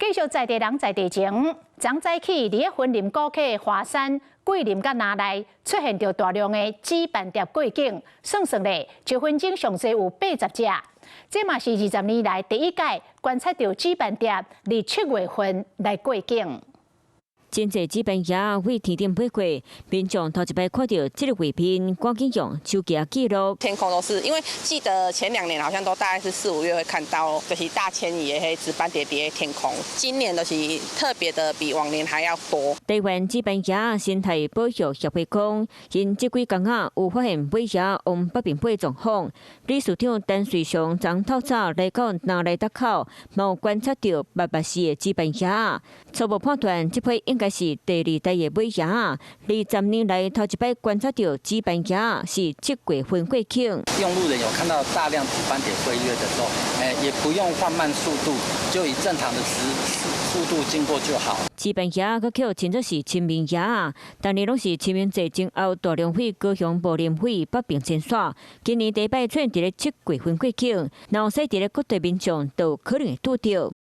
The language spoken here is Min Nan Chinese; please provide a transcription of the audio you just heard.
繼續在地人在地情，昨早起佇咧雲林古坑華山、桂林佮林內出現著大量的紫斑蝶過境，算算咧，一分鐘上濟有80隻。這嘛是20年來第一擺觀察著紫斑蝶佇7月份來過境。真濟紫斑蝶對天頂飛過，民眾頭一擺看著這个畫面，趕緊用手機記錄。天空都是，因為記得前2年好像都大概是四五月會看到，就是大遷移的彼紫斑蝶佇天空。今年就是特別的比往年還要多。台灣紫斑蝶生態保育協會講，𪜶這幾工仔有發現尾蝶往北邊飛狀況。理事長陳瑞祥昨透早來到林內渡口，嘛有觀察著密密絲的紫斑蝶，初步判斷這批應該是第二代的尾蝶，20年來頭一擺觀察著紫斑蝶是7月份過境。用路人有看到大量紫斑蝶飛躍的時候，也不用放慢速度，就以正常的時速度經過就好。紫斑蝶閣予稱作是清明蝶，逐年攏是清明節前後大量對高雄武林對北爿遷徙。今年第一擺出現佇咧7月份過境，若有駛佇咧各地民眾都可能會拄著。